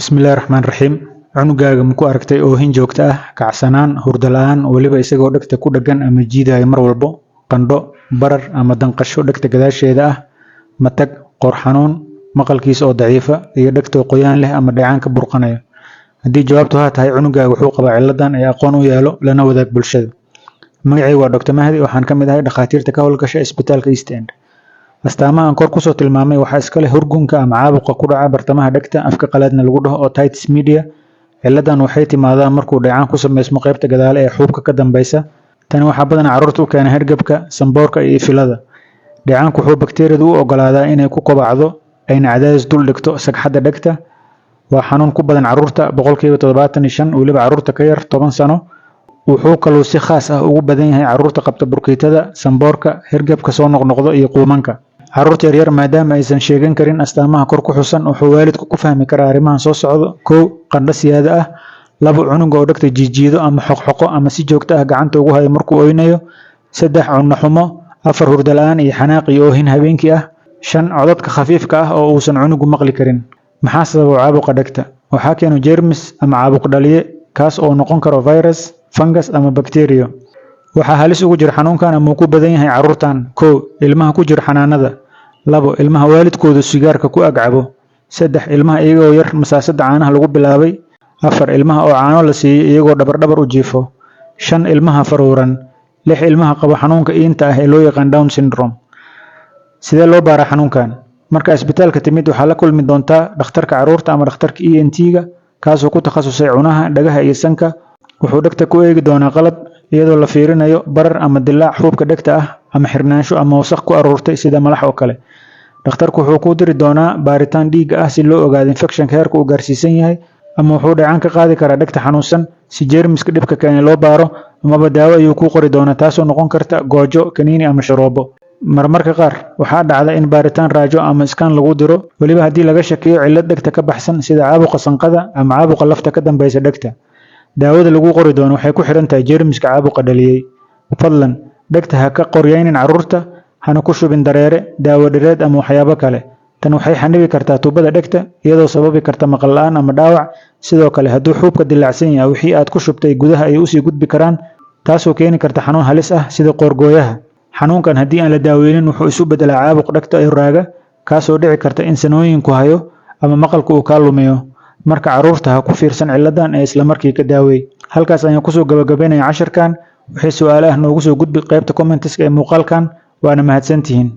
Bismillahi Raxmaani Raxiim. Cunugaaga ma ku aragtay oohin joogto ah, kacsanaan, hurdo la'aan, weliba isagoo dhegta ku dheggan ama jiidaya mar walbo, qandho, barar ama danqasho dhegta gadaasheeda ah, matag, qoor xanuun, maqalkiisa oo daciifa, iyo dhegta oo qoyaan leh ama dheecaan ka burqanayo? Haddii jawaabtu haa tahay, cunugaaga wuxuu qabaa ciladan ee aqoon u yeelo, lana wadaag bulshada. Magacaygu waa Dr. Mahdi, waxaan ka mid ahay dhakhaatiirta ka howlgasha isbitaalka East End. Astaamaha aan kor kusoo tilmaamay waxaa iska leh hurgunka ama caabuqa ku dhaca bartamaha dhegta, afka qalaadna lagu dhaho otitis media. Ciladan waxay timaadaa markuu dheecaan ku sameysmo qaybta gadaale ee xuubka ka dambeysa. Tani waxaa badanaa carruurta u keena hargabka, sanboorka iyo ifilada. Dheecaanku wuxuu bakteeriyada u oggolaadaa inay ku kobacdo ayna cadaadis dul dhigto sagxadda dhegta. Waa xanuun ku badan carruurta 75%, weliba carruurta ka yar 10 sano. Wuxuu kaloo si khaas ah ugu badan yahay carruurta qabta burkiitada, sanboorka, hargabka soo noqnoqda iyo quumanka. Carruurta yaryar, maadaama aysan sheegan karin astaamaha kor ku xusan, wuxuu waalidku ku fahmi karaa arrimahan soo socda: 1, qandho siyaado ah; 2, cunuga oo dhegta jiijiido ama xoqxoqo ama si joogto ah gacanta ugu hayo markuu ooynayo; 3, cunno xumo; 4, hurdo la'aan iyo xanaaq iyo oohin habeenkii ah; 5, codadka khafiifka ah oo uusan cunugu maqli karin. Maxaa sababa caabuqa dhegta? Waxaa keeno jeermis ama caabuq dhaliye, kaas oo noqon karo virus, fungus ama bakteeriyo. Waxaa halis ugu jira xanuunkan ama uu ku badan yahay carruurtan: 1, ilmaha ku jira xanaanada; 2, ilmaha waalidkoodu sigaarka ku ag cabo; 3, ilmaha iyagoo yar masaasada caanaha lagu bilaabay; 4, ilmaha oo caano la siiyey iyagoo dhabar dhabar u jiifo; 5, ilmaha faruuran; 6, ilmaha qaba xanuunka iinta ah ee loo yaqaan Down syndrome. Sidee loo baaraa xanuunkan? Marka isbitaalka timid, waxaa la kulmi doontaa dhakhtarka carruurta ama dhakhtarka ENT-ga, kaasoo ku takhasusay cunaha, dhagaha iyo sanka. Wuxuu dhegta ku eegi doonaa qalab, iyadoo la fiirinayo barar ama dilaac xuubka dhegta ah ama xirnaansho ama wasakh ku aruurtay sida malax oo kale. Dhakhtarku wuxuu kuu diri doonaa baaritaan dhiigga ah si loo ogaado infekshanka heerka uu gaarsiisan yahay, ama wuxuu dheecaan ka qaadi karaa dhegta xanuunsan si jeermiska dhibka keenay loo baaro, amaba daawo ayuu kuu qori doonaa, taasoo noqon karta goojo, kaniini ama sharoobo. Marmarka qaar waxaa dhacda in baaritaan raajo ama scan lagu diro, weliba haddii laga shakiyo cillad dhegta ka baxsan sida caabuqa sanqada ama caabuqa lafta ka dambeysa dhegta. Daawada lagu qori doono waxay ku xiran tahay jeermiska caabuqa dhaliyey. Fadlan dhegta ha ka qoryaynin carruurta, hana ku shubin dareere, daawo dhireed ama waxyaabo kale. Tan waxay xanibi kartaa tuubada dhegta, iyadoo sababi karta maqal la'aan ama dhaawac. Sidoo kale, hadduu xuubka dilaacsan yahay, wixii aad ku shubtay gudaha ayay usii gudbi karaan, taasoo keeni karta xanuun halis ah sida qoorgooyaha. Xanuunkan haddii aan la daaweynin wuxuu isu beddelaa caabuq dhegta oo raaga, kaasoo dhici karta in sanooyin ku hayo ama maqalka uu kaa lumiyo. Marka carruurta ha ku fiirsan ciladan ee isla markii ka daaweey. Halkaas ayaan kusoo gabagabaynaya casharkan. Wixii su'aale ah noogu soo gudbi qaybta comments-ka ee muuqaalkan, waana mahadsantihiin.